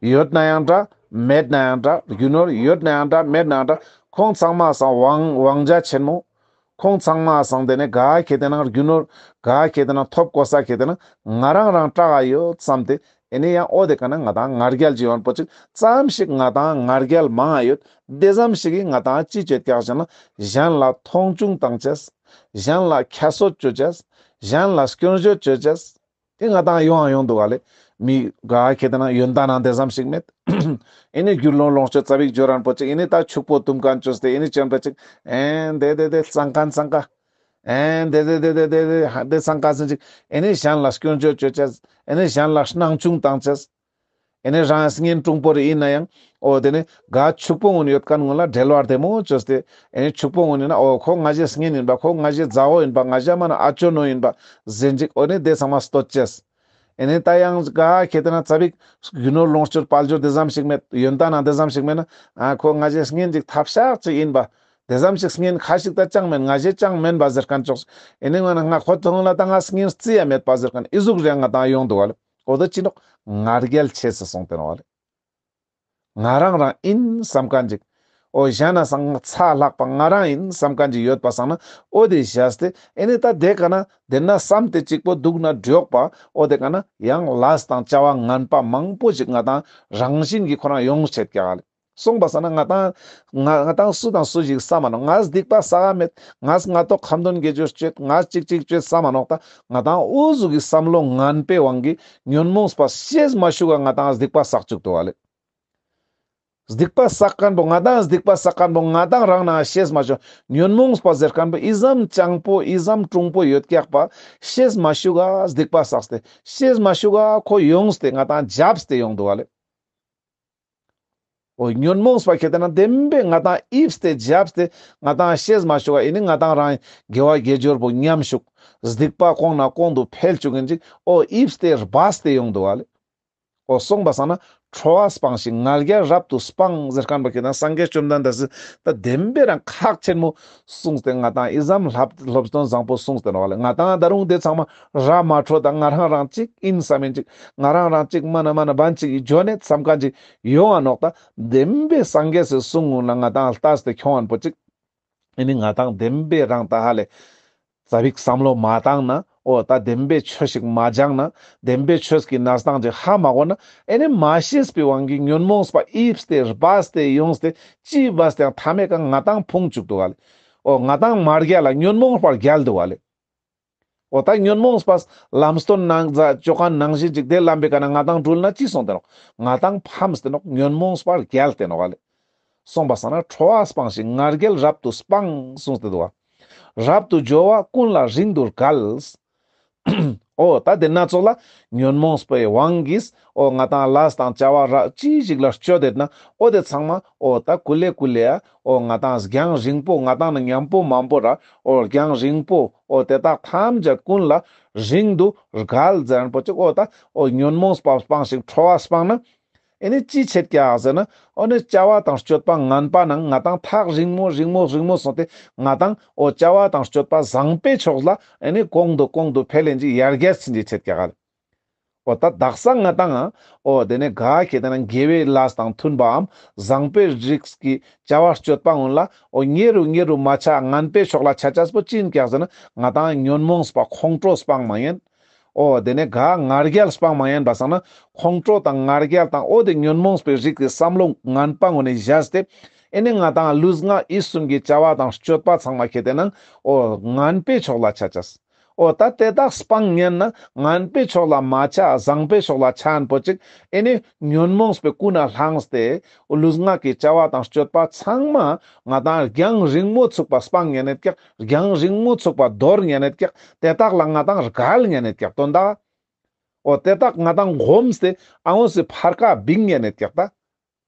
ཡོད་ན་ཡང་འདྲ་མེད་ན་ཡང་འདྲ། རྒྱུ་ནོར་ཡོད་ན་ཡང་འདྲ་མེད་ན་ཡང་འདྲ། ཁོང་ཚང་མ་སང་དབང་དབང་ཆ་ཆེན་མོ། ཁོང་ཚང་མ་སང་དེ་ནས་ག་ཁེ་ཏེ་ན་རྒྱུ་ནོར་ག་ཁེ་ཏེ་ན་ཐོབ་གོ་ས་ཁེ་ཏེ་ན་ང་རང་རང་དྲག་ག་ཡོད་བསམ་སྟེ་ཨེ་ནི་ཡང་འོ་དེ་ག་ན་ང་དང་ང་རྒྱལ་གྱི་ཡོང་པོ་ཅིག་ཙམ་ཞིག་ང་དང་ང་རྒྱལ་མང་ང་ཡོད། དེ་ཙམ་ཞིག་གིས་ང་དང་ཅི་བྱེད་ཀྱག་ཟེར་ན་གཞན་ལ་མཐོང་ཆུང་བཏང་ཅེས། གཞན་ལ་ཁྱད་གསོད་བཅོ་ཅེས། གཞན་ལ་སྐྱོན་བརྗོད་བཅོ་ཅེས། དེ་ང་དང་ཡོང་ཡོང་འདུག་ག་ལེ། མི་ག་ཁེ་ཏེ་ན་ཡོན་ཏན་ནང་དེ་ཙམ་ཞིག་མེད། ཨེ་ནི་རྒྱུ་ནོར་ལོངས་སྤྱོད་ཙ་པིག་འབྱོར་རན་པོ་ཅིག་ཨེ་ནི་ད་ཕྱུག་པོ་དུམ་མཁན་བཅོས་ཏེ་ཨེ་ནི་ཅན་པ་ཅིག་ཨེ་དེ་དེ་དེ་དེ་ཙང་ཀན་ཙང་ཀ་ཨེ་དེ་དེ་དེ་དེ་དེ་དེ་ཙང་ཀ་ཟེར་ཅིག་ཨེ་ནི་གཞན་ལ་སྐྱོན་བརྗོད་བཅོ་ཅེས། ཨེ་ནི་གཞན་ལ་སྣང་ཆུང་བཏང་ཅེས། ཨེ་ནི་རང་གཉེན་དྲུང་པོ་རེ་ཡིན་ན་ཡང་འོ་དེ་ནི་ག་ཕྱུག་པོ་ངུན་ཡོད་མཁན་ངུན་ལ་འབྲེལ་བ་བདེ་མོ་བཅོས་ཏེ་ཨེ་ནི་ཕྱུག་པོ་ངུན་ཡིན་ན་འོ་ཁོ་ང་ཞའི་གཉེན་ཡིན་པ། ཁོ་ང་ཞའི་མཛའ་བོ་ཡིན་པ། ང་ཞའི་མ་ན་ཨ་ཅོ་ནོ་ཡིན་པ་ཟེར་ཅིག་འོ་ནི་དེ་ཚང་མ་བསྟོད་ཅེས། ཨེ་ནི་ད་ཡང་ག་ཁེ་ཏེ་ན་ཙ་པིག་རྒྱུ་ནོར་ལོངས་སྤྱོད་དཔལ་འབྱོར་དེ་ཙམ་ཞིག་མེད། ཡོན་ཏན་ནང་དེ་ཙམ་ཞིག་མེད་ན་ཨ་ཁོ་ང་ཞའི་གཉེན་ཅིག་ཐབས་ཤག་ཅིག་ཡིན་པ། དེ་ཙམ་ཞིག་གཉེན་ཁ་ཞིག་ད་ཅང་མེད། ང་ཞའི་ཅང་མེན་པ་ཟེར་མཁན་ཅོག་ཨེ་ནི་ང་ན་ང་ཁོ་ཐོང་ལ་ད་ང་གཉེན་རྩི་ཡ་མེད་པ་ཟེར་མཁན་ཨི་ཟུག་རེ་ང་དང་ཡོང་འདུག་ག་ལེ། འོ་དོ་ཅི་ནོག་ང་རྒྱལ་ཆེ་སེ་སོང་སྟེ་ནོག་ག་ལེ། ང་རང་རང་ཡིན་བསམ་མཁན་ཅིག་འོ་གཞན་ན་སང་ཚ་ལྷག་པ་ང་རང་ཡིན་བསམ་མཁན་ཅིག་ཡོད་པ་སང་ན་འོ་དེ་བཞག་སྟེ་ཨེ་ནི་ད་དེ་ག་ན་དེ་ན་བསམ་སྟེ་གཅིག་པོ་འདུག་ན་འགྲིག་པ། འོ་དེ་ག་ན་ཡང་ལས་དང་བྱ་བ་ངན་པ་མང་པོ་ཞིག་ང་དང་རང་བཞིན་གྱིས་ཁོ་རང་ཡོང་ཆེད་ཀྱག་ག་ལེ། སོང་པ་སང་ན་ང་དང་ང་ང་དང་སུ་དང་སུ་ཞིག་བསམ་མ་ནོག་ང་སྡིག་པ་བསགས་མེད། ང་ང་ཏོག་ཁ་འདོན་དགེ་སྦྱོར་བཅོས། ང་ཅིག་ཅིག་བཅོས་བསམ་མ་ནོག་ད་ང་དང་འོ་ཟུག་གི་བསམ་བློ་ངན་པའི་དབང་གིས་ཉོན་མོངས་པ་ཤེས་མ་ཞུགས་ག་ང་དང་སྡིག་པ་བསགས་བཅུག་འདུག་ག་ལེ། སྡིག་པ་བསགས་མཁན་པོ་ང་དང་སྡིག་པ་བསགས་མཁན་པོ་ང་དང་རང་ན་ཤེས་མ་ཞུགས། ཉོན་མོངས་པ་ཟེར་མཁན་པོ་ཨི་ཙམ་སྤྱང་པོ་ཨི་ཙམ་གྲུང་པོ་ཡོད་ཀྱག་པ་ཤེས་མ་ཞུགས་ག་སྡིག་པ་བསགས་ཏེ་ཤེས་མ་ཞུགས་ག་ཁོ་ཡོངས་ཏེ་ང་དང་རྒྱབ་སྟེ་ཡོང་འདུག་ག་ལེ། འོ་ཉོན་མོངས་པ་ཁེ་ཏེ་ན་བདེན་པའི་ང་དང་ཡིབས་ཏེ་རྒྱབ་སྟེ་ང་དང་ཤེས་མ་ཞུགས་པ་ཨེ་ནི་ང་དང་རང་དགེ་བ་དགེ་སྦྱོར་པོ་ཉམས་ཞུགས། སྡིག་པ་གོང་ནས་གོང་དུ་འཕེལ་བཅུག་གིན་ཅིག་འོ་ཡིབས་ཏེ་སྦས་ཏེ་ཡོང་འདུག་ག་ལེ། འོ་སོང་པ་སང་ན་ཁྲོ་བ་སྤངས་ཤིང་ང་རྒྱལ་རབ་ཏུ་སྤངས་ཟེར་མཁན་པོ་ཁེ་ཏེ་ན་སངས་རྒྱས་བཅོམ་ལྡན་འདས་སི་ད་བདེན་པའི་རང་ཁག་ཆེན་མོ་གསུངས་ཏེ་ང་དང་ཨི་ཙམ་སློབ་སློབ་སྟོན་བཟང་པོ་གསུངས་ཏེ་ནོག་ག་ལེ། ང་དང་ད་རུང་དེ་ཚང་མ་ར་མ་འཕྲོད་ད་ང་རང་རང་གཅིག་ཡིན་བསམ་ཡིན་ཅིག་ང་རང་རང་གཅིག་མ་ན་མ་ན་བན་ཅིག་གི་འཇོན་ནེ་བསམ་མཁན་ཅིག་ཡོང་ང་ནོག་ད་བདེན་པའི་སངས་རྒྱས་སི་གསུང་ངུན་ལ་ང་དང་ལྟས་ཏེ་ཁྱོང་ངན་པོ་ཅིག་ཨེ་ནི་ང་དང་བདེན་པའི་རང་ད་ཧ་ལེ་ཙ་པིག་བསམ་བློ་མ་བཏང་ན་འོ་ད་བདེན་པའི་ཆོས་ཤིག་མ་སྦྱངས་ན་བདེན་པའི་ཆོས་ཀྱི་གནས་སྟངས་ཅིག་ཧ་མ་གོ་ན་ཨེ་ནི་མ་ཤེས་པའི་དབང་གིས་ཉོན་མོངས་པ་ཡིབས་ཏེ་སྦས་ཏེ་ཡོངས་ཏེ་ཅི་སྦས་ཏེ་ཡང་མཐའ་མའི་ཀ་ང་དང་ཕུང་བཅུག་འདུག་ག་ལེ། འོ་ང་དང་མ་རྒྱལ་ལ་ཉོན་མོངས་པར་རྒྱལ་འདུག་ག་ལེ། འོ་ད་ཉོན་མོངས་པ་ལམ་སྟོན་ནང་ཛ་ཅོ་མཁན་ནང་བཞིན་ཅིག་དེ་ལམ་པའི་ཀ་ན་ང་དང་འགྲུལ་ན་ཅི་སོང་སྟེ་ནོག་ང་དང་ཕམ་སྟེ་ནོག་ཉོན་མོངས་པར་རྒྱལ་ཏེ་ནོག་ག་ལེ། སོང་པ་སང་ན་ཁྲོ་བ་སྤངས་ཤིང་ང་རྒྱལ་རབ་ཏུ་སྤངས་གསུངས་ཏེ་འདུག་བ། རབ་ཏུ་སྦྱོར་བ་ཀུན་ལ་རིང་དུ་བརྒལ། འོ་ད་དེ་ན་ཚོགས་ལ་ཉོན་མོངས་པའི་དབང་གིས་འོ་ང་ཏང་ལས་དང་བྱ་བ་ར་ཅི་ཞིག་ལ་སྤྱོད་དེ་ན་འོ་དེ་ཚང་མ་འོ་ད་ཀུ་ལེ་ཀུ་ལེ་ཡ་འོ་ང་ཏང་རྒྱང་རིང་པོ་ང་ཏང་ནི་མཉམ་པོ་མང་པོ་ར་འོ་རྒྱང་རིང་པོ་འོ་དེ་དག་ཐམས་ཅད་ཀུན་ལ་རིང་དུ་བརྒལ་ཟེར་མཁན་པོ་ཅིག་འོ་ད་འོ་ཉོན་མོངས་པ་སྤངས་ཤིག་ཁྲོ་བ་སྤངས་ན། ཨེ་ནི་ཅི་ཆེད་ཀྱག་ཟེར་ན། འོ་ནི་བྱ་བ་དང་སྤྱོད་པ་ངན་པ་ནང་ང་ཏང་ཐག་རིང་མོ་རིང་མོ་རིང་མོ་སོང་སྟེ་ང་ཏང་འོ་བྱ་བ་དང་སྤྱོད་པ་བཟང་པོའི་ཕྱོགས་ལ་ཨེ་ནི་གོང་དུ་གོང་དུ་འཕེལ་ལེན་གྱི་ཡར་རྒྱས་ཕྱིན་གྱི་ཆེད་ཀྱག་ལེ། འོ་ད་དག་ས་ང་ཏང་ང་འོ་དེ་ནས་ག་ཁེ་དེ་ན་དགེ་བའི་ལས་དང་མཐུན་པའམ་བཟང་པོའི་རིགས་ཀྱི་བྱ་བ་སྤྱོད་པ་འོན་ལ་འོ་ཉེ་རུ་ཉེ་རུ་མ་ཆ་ངན་པའི་ཕྱོགས་ལ་ཆ་ཆས་པོ་ཅི་ཡིན་ཀྱག་ཟེར་ན་ང་ཏང་ཉོན་མོངས་པ་ཁོང་ཁྲོ་སྤང་མ་ཡིན། འོ་དེ་ནས་ག་ང་རྒྱལ་སྤང་མ་ཡིན་པ་སང་ན་ཁོང་ཁྲོ་དང་ང་རྒྱལ་དང་འོ་དེ་ཉོན་མོངས་པའི་རིགས་ཀྱི་བསམ་བློ་ངན་པ་ངོ་ནས་བཞག་སྟེ་ཨེ་ནི་ང་ཏང་ལུས་ངག་ཡིད་གསུམ་གྱི་བྱ་བ་དང་སྤྱོད་པ་ཚང་མ་ཁེ་དེ་ན་འོ་ངན་པའི་ཕྱོགས་ལ་ཆ་ཆས། འོ་ད་དེ་དག་སྤང་ཉན་ན་ངན་པའི་ཕྱོགས་ལ་མ་ཆ་བཟང་པོའི་ཕྱོགས་ལ་ཆ་ཡིན་པོ་ཅིག་ཨེ་ནི་ཉོན་མོངས་པའི་ཀུན་ནས་བསླངས་ཏེ་ལུས་ངག་གི་བྱ་བ་དང་སྤྱོད་པ་ཚང་མ་ང་ཏང་རྒྱང་རིང་མོ་ཚུགས་པ་སྤང་ཉན་ནད་ཀྱག་རྒྱང་རིང་མོ་ཚུགས་པ་དོར་ཉན་ནད་ཀྱག་དེ་དག་ལ་ང་ཏང་བརྒལ་ཉན་ནད་ཀྱག་དོན་དག་འོ་དེ་དག་ང་ཏང་གོམས་ཏེ་ཨ་འོ་སི་ཕར་ཀ་བིང་ཉན་ནད་ཀྱག་ད།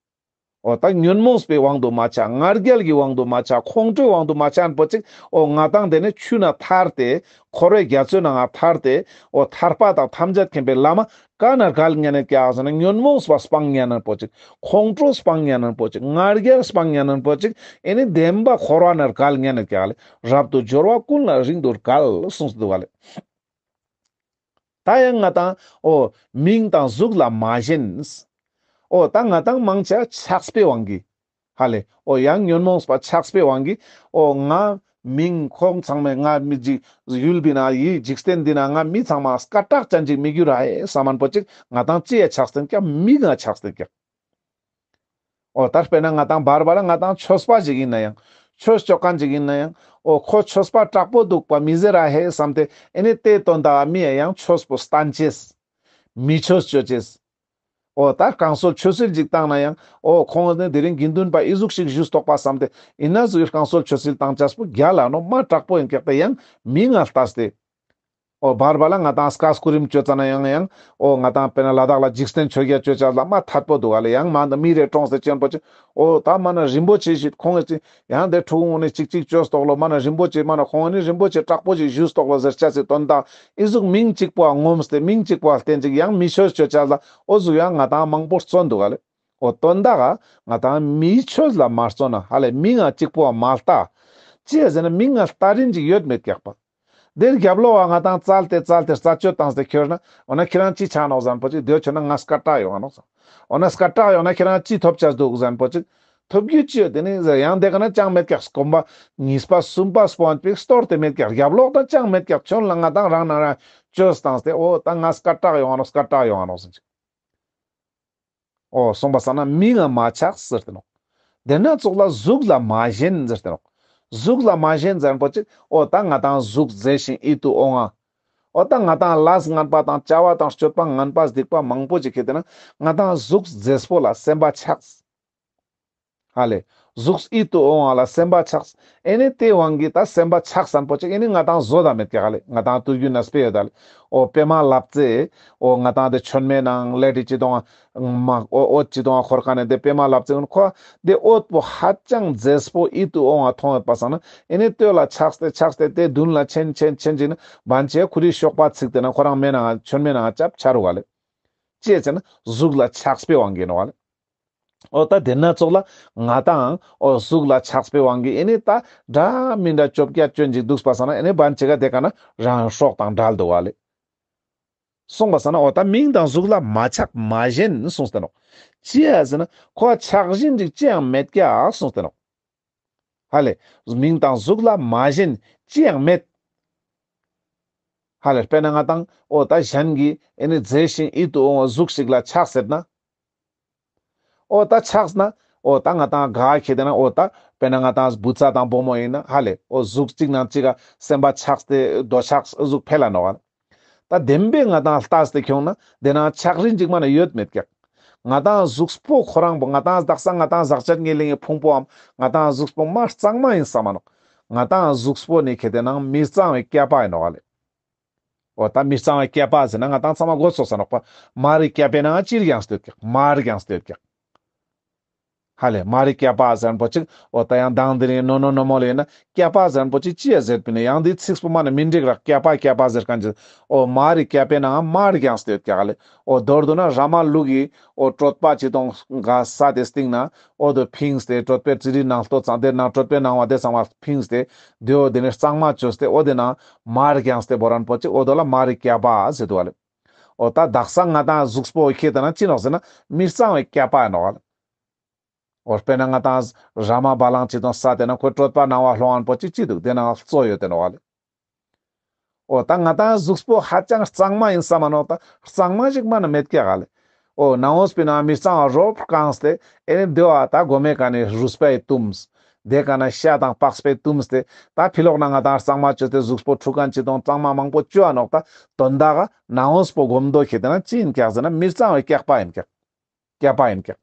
འོ་ད་ཉོན་མོངས་པའི་དབང་དུ་མ་ཆ། ང་རྒྱལ་གྱི་དབང་དུ་མ་ཆ། ཁོང་ཁྲོའི་དབང་དུ་མ་ཆ་ཡིན་པོ་ཅིག་འོ་ང་ཏང་དེ་ནས་ཆུ་ན་ཐར་ཏེ་འཁོར་བའི་རྒྱ་མཚོའི་ནང་ང་ཐར་ཏེ་འོ་ཐར་པ་དང་ཐམས་ཅད་མཁྱེན་པའི་ལམ་ཀ་ན་བརྒལ་ཉན་ནད་ཀྱག་ཟེར་ན་ཉོན་མོངས་པ་སྤང་ཉན་ནད་པོ་ཅིག་ཁོང་ཁྲོ་སྤང་ཉན་ནད་པོ་ཅིག་ང་རྒྱལ་སྤང་ཉན་ནད་པོ་ཅིག་ཨེ་ནི་བདེན་པ་འཁོར་བ་ན་བརྒལ་ཉན་ནད་ཀྱག་ལེ། རབ་ཏུ་སྦྱོར་བ་ཀུན་ལ་རིང་དུ་བརྒལ་གསུངས་ཏེ་འདུག་ག་ལེ། ད་ཡང་ང་ཏང་འོ་མིང་དང་གཟུགས་ལ་མ་ཞེན། འོ་ད་ང་ཏང་མང་ཆེ་ཆགས་པའི་དབང་གིས། ཧ་ལེ། འོ་ཡང་ཉོན་མོངས་པ་ཆགས་པའི་དབང་གིས། འོ་ང་མིང་ཁོང་ཚང་མས་ང་མི་འཇིགས་ཡུལ་འདི་ན་ཡི་འཇིག་རྟེན་འདི་ན་ང་མི་ཚང་མ་སྐད་གྲགས་ཅན་ཅིག་མི་འགྱུར་ར་ཧེ་བསམ་མཁན་པོ་ཅིག་ང་ཏང་ཅི་ཡ་ཆགས་ཏེ་ཀྱག་མིང་ང་ཆགས་ཏེ་ཀྱག་འོ་ད་དཔེར་ན་ང་ཏང་བར་བར་ལ་ང་ཏང་ཆོས་པ་ཞིག་ཡིན་ན་ཡང་ཆོས་ཅོ་མཁན་ཞིག་ཡིན་ན་ཡང་འོ་ཁོ་ཆོས་པ་དྲག་པོ་འདུག་པ་མི་ཟེར་ར་ཧེ་བསམ་སྟེ་ཨེ་ནི་དེ་དོན་དག་མི་ཡ་ཡང་ཆོས་པོ་སྟན་ཅེས། མི་ཆོས་ཅོ་ཅེས། འོ་ད་བསྐང་གསོལ་ཆོས་སིལ་ཅིག་བཏང་ན་ཡང་འོ་ཁོང་ནི་དེ་རིང་དགེ་འདུན་པ་ཨི་ཟུག་ཞིག་བཞུགས་ཏོག་པ་བསམ་སྟེ་ཨིན་ན་ཟུག་བསྐང་གསོལ་ཆོས་སིལ་བཏང་ཅེས་པོ་རྒྱལ་ལ་ནོ་མ་དྲག་པོ་ཡིན་ཀྱག་དེ་ཡང་མིང་ང་ལྟས་ཏེ། འོ་བར་བར་ལ་ང་ཏང་སྐུ་རིམ་ཅོ་ཙ་ན་ཡང་ཡང་འོ་ང་ཏང་དཔེར་ན་ལ་དྭགས་ལ་འཇིག་རྟེན་ཆོས་རྒྱལ་ཅོ་ཅེས་ལ་མ་ཐད་པོ་འདུག་ག་ལེ། ཡང་མ་མི་རེ་གྲོངས་ཏེ་ཅན་པོ་ཅིག་འོ་ད་མ་ན་རིན་པོ་ཆེ་ཞིག་ཁོང་ངི་ཅིག་ཡང་དེ་ཕྲུ་གུ་ནི་ཅིག་ཅིག་ཅོས་ཏོག་ལོ། མ་ན་རིན་པོ་ཆེ་མ་ན་ཁོང་ནི་རིན་པོ་ཆེ་དྲག་པོ་ཞིག་བཞུགས་ཏོག་ལོ་ཟེར་ཅེས་སི་དོན་དག་ཨི་ཟུག་མིང་གཅིག་པོ་ངོམས་ཏེ་མིང་གཅིག་པོ་བསྟན་ཅིག་ཡང་མི་ཆོས་ཅོ་ཅེས་ལ་འོ་ཟུག་ཡང་ང་ཏང་མང་པོ་བརྩོན་འདུག་ག་ལེ། འོ་དོན་དག་ང་ཏང་མི་ཆོས་ལ་མ་བརྩོན་ན་ཧ་ལེ་མིང་ང་གཅིག་པོ་མ་ལྟ། ཅི་ཡ་ཟེར་ན་མིང་ང་ལྟ་རིན་ཅིག་ཡོད་མེད་ཀྱག་པ། དེར་རྒྱབ་ལོག་ག་ང་ཏང་བཙལ་ཏེ་བཙལ་ཏེ་རྩད་གཅོད་བཏང་སྟེ་ཁྱེར་ན་འོ་ན་ཁྱེད་རང་ཅི་ཆགས་ནོག་ཟེར་མཁན་པོ་ཅིག་དེ་ཆོ་ན་ང་སྐད་གྲགས་ཡོང་ང་ནོག་ཟེར། འོ་ན་སྐད་གྲགས་ཡོང་ན་ཁྱེད་རང་ཅི་ཐོབ་ཅེས་འདུག་ཟེར་མཁན་པོ་ཅིག་ཐོབ་རྒྱུ་ཅི་ཡོད་དེ་ནི་ཟེར་ཡང་དེ་ག་ན་ཅང་མེད་ཀྱག་སྐོམ་པ་གཉིས་པ་གསུམ་པ་སྤོན་པིག་སྟོར་ཏེ་མེད་ཀྱག་རྒྱབ་ལོག་ད་ཅང་མེད་ཀྱག་ཆོན་ལ་ང་ཏང་རང་ནང་རང་ཅོས་བཏང་སྟེ་འོ་ད་ང་སྐད་གྲགས་ཡོང་ང་ནོག་སྐད་གྲགས་ཡོང་ང་ནོག་ཟེར་ཅིག་འོ་སོང་པ་སང་ན་མིང་ང་མ་ཆགས་ཟེར་ཏེ་ནོག་དེ་ན་ཙོགས་ལ་གཟུགས་ལ་མ་ཞེན་ཟེར་ཏེ་ནོག་གཟུགས་ལ་མ་ཞེན་ཟེར་མཁན་པོ་ཅིག་འོ་ད་ང་ཏང་གཟུགས་མཛེས་ཤིང་ཡིད་དུ་འོང་ང་། འོ་ད་ང་ཏང་ལས་ངན་པ་དང་བྱ་བ་དང་སྤྱོད་པ་ངན་པ་སྡིག་པ་མང་པོ་ཅིག་ཁེ་དེ་ན་ང་ཏང་གཟུགས་མཛེས་པོ་ལ་སེམས་པ་ཆགས། ཧ་ལེ། གཟུགས་ཡིད་དུ་འོང་བ་ལ་སེམས་པ་ཆགས། ཨེ་ནི་དེ་དབང་གིས་ད་སེམས་པ་ཆགས་སམ་པོ་ཅིག་ཨེ་ནི་ང་ཏང་བཟོ་ད་མེད་ཀྱག་ཧ་ལེ། ང་ཏང་དུས་རྒྱུན་ན་དཔེ་ཡོད་ད་ལེ། འོ་པད་མ་ལབ་ཙེ། འོ་ང་ཏང་དེ་ཆོན་མེ་ནང་ལེ་དྲི་ཅི་དོང་ང་མ་འོ་འོད་ཅི་དོང་ང་འཁོར་ཁན་ནི་དེ་པད་མ་ལབ་ཙེ་ཁོ་དེ་འོད་པོ་ཧ་ཅང་མཛེས་པོ་ཡིད་དུ་འོང་བ་མཐོང་ཡོད་པ་སང་ན་ཨེ་ནི་ལྟོས་ལ་ཆགས་ཏེ་ཆགས་ཏེ་དེ་མདུན་ལ་ཆེན་ཆེན་ཆེན་ཅིག་ན་བན་ཆེ་ཁུ་རི་གཤོག་པ་ཚིག་དེ་ན་ཁོ་རང་མེ་ནང་ང་ཆོན་མེ་ནང་ང་ཅབ་ཆ་རུག་ཧ་ལེ། ཅི་ཡ་ཟེར་ན་གཟུགས་ལ་ཆགས་པའི་དབང་གིས་ནོག་ཧ་ལེ། འོ་ད་དེ་ན་ཙོགས་ལ་ང་ཏང་འོ་གཟུགས་ལ་ཆགས་པའི་དབང་གིས་ཨེ་ནི་ད་འདྲ་མི་འདྲ་བཅོ་བརྒྱད་ཅོན་ཅིག་འདུག་པ་སང་ན་ཨེ་ནི་བན་ཆེ་ག་དེ་ཀ་ན་རང་སྲོག་དང་བྲལ་འདུག་ཧ་ལེ། སོང་པ་སང་ན་འོ་ད་མིང་དང་གཟུགས་ལ་མ་ཆགས་མ་ཞེན་གསུངས་ཏེ་ནོག་ཅི་ཡ་ཟེར་ན་ཁོ་ཆགས་ཞེན་ཅིག་ཅི་ཡང་མེད་ཀྱག་གསུངས་ཏེ་ནོག་ཧ་ལེ། མིང་དང་གཟུགས་ལ་མ་ཞེན་ཅི་ཡང་མེད། ཧ་ལེ། དཔེར་ན་ང་ཏང་འོ་ད་གཞན་གྱི་ཨེ་ནི་མཛེས་ཤིང་ཡིད་དུ་འོང་བ་གཟུགས་ཤིག་ལ་ཆགས་ཟེར་ན། འོ་ད་ཆགས་ན་འོ་ད་ང་ཏང་ག་ཁེ་དེ་ན་འོ་ད་དཔེར་ན་ང་ཏང་བུ་ཚ་དང་བུ་མོ་ཡིན་ན་ཧ་ལེ་འོ་གཟུགས་གཅིག་ནང་གཅིག་ག་སེམས་པ་ཆགས་ཏེ་འདོད་ཆགས་གཟུགས་འཕེལ་ལ་ནོག་ཧ་ལེ། ད་བདེན་པའི་ང་ཏང་ལྟས་ཏེ་ཁྱོང་ན་དེ་ན་ཆགས་རིན་ཅིག་མ་ན་ཡོད་མེད་ཀྱག་ང་ཏང་གཟུགས་པོ་ཁོ་རང་པོ་ང་ཏང་དག་ས་ང་ཏང་ཟག་བཅད་ངན་ལེན་གྱི་ཕུང་པོའམ་ང་ཏང་གཟུགས་པོ་མ་གཙང་མ་ཡིན་ས་མ་ནོག་ང་ཏང་གཟུགས་པོ་ནི་ཁེ་དེ་ནང་མི་གཙང་བའི་སྐྱེས་པ་ཡིན་ནོག་ཧ་ལེ། འོ་ད་མི་གཙང་བའི་བསྐལ་པ་ཟེར་ན་ང་ཏང་ཚང་མ་གོ་ཚོགས་ས་ནོག་པ། མར་རི་བསྐལ་པའི་ནང་ཅིར་ཡང་སྟེ་ཡོད་ཀྱག། མར་ཡང་སྟེ་ཡོད་ཀྱག། ཧ་ལེ་མར་རི་བསྐལ་པ་ཟེར་མཁན་པོ་ཅིག། འོ་ད་ཡང་མདང་དེ་རིང་ནོ་ནོ་ནོ་མོ་ལེ་ན་བསྐལ་པ་ཟེར་མཁན་པོ་ཅིག་ཅི་ཡ་ཟེར་པིན་ན་ཡང་དེ་ཚིག་པོ་མ་ན་མི་འགྲིག་རག། བསྐལ་པ་བསྐལ་པ་ཟེར་མཁན་ཅིག། འོ་མར་རི་བསྐལ་པའི་ནང་མར་ཡང་སྟེ་ཡོད་ཀྱག་ཧ་ལེ། འོ་མདོར་བསྡུ་ན་ར་མ་ལུག་གི་འོ་གྲོད་པ་ཅི་དང་ག་ས་དེ་སྟེང་ན་འོ་དོ་ཕིངས་ཏེ་གྲོད་པའི་ཙི་རི་ནང་ལྟོ་ཚང་དེ་ནང་གྲོད་པའི་ནང་བ་དེ་ཚང་མ་ཕིངས་ཏེ་དེ་འོ་དེ་ནས་གཙང་མ་བཅོས་ཏེ་འོ་དེ་ནང་མར་ཡང་སྟེ་བོ་རན་པོ་ཅིག། འོ་དོ་ལ་མར་རི་བསྐལ་པ་ཟེར་དུག་ཧ་ལེ། འོ་ད་དག་ས་ང་ཏང་གཟུགས་པོ་ཁྱེད་དེ་ན་ཅི་ནོག་ཟེར་ན་མི་གཙང་བའི་བསྐལ་པ་ཡིན་ནོག་ཧ་ལེ། འོ་དཔེར་ན་ང་ཏང་ར་མ་བ་ལང་ཅི་དང་ས་དེ་ན་ཁོའི་གྲོད་པ་ནང་བ་ལྷོང་ངན་པོ་ཅིག་ཅི་དུག། དེ་ནང་གཙོ་ཡོད་དེ་ནོག་ཧ་ལེ། འོ་ད་ང་ཏང་གཟུགས་པོ་ཧ་ཅང་གཙང་མ་ཡིན་ས་མ་ནོག། ད་གཙང་མ་ཞིག་མ་ན་མེད་ཀྱག་ཧ་ལེ། འོ་ནང་འོས་པའི་ནང་མི་གཙང་བ་རོབ་བཀང་སྟེ་ཨེ་ནི་དེ་བ་ད་གོ་མེ་ཀ་ནས་རུས་པའི་བཏུམས། དེ་ཀ་ན་ཤ་དང་པགས་པའི་བཏུམས་ཏེ་ད་ཕི་ལོག་ན་ང་ཏང་གཙང་མ་བཅོས་ཏེ་གཟུགས་པོ་འཁྲུ་མཁན་ཅི་དང་གཙང་མ་མང་པོ་བཅོ་ཨ་ནོག། ད་དོན་དག་ག་ནང་འོས་པོ་སྒོམ་མདོ་ཁྱེད་དེ་ན་ཅི་ཡིན་ཀྱག་ཟེར་ན་མི་གཙང་བའི་བསྐལ་པ་ཡིན་ཀྱག། བསྐལ་པ་ཡིན་ཀྱག།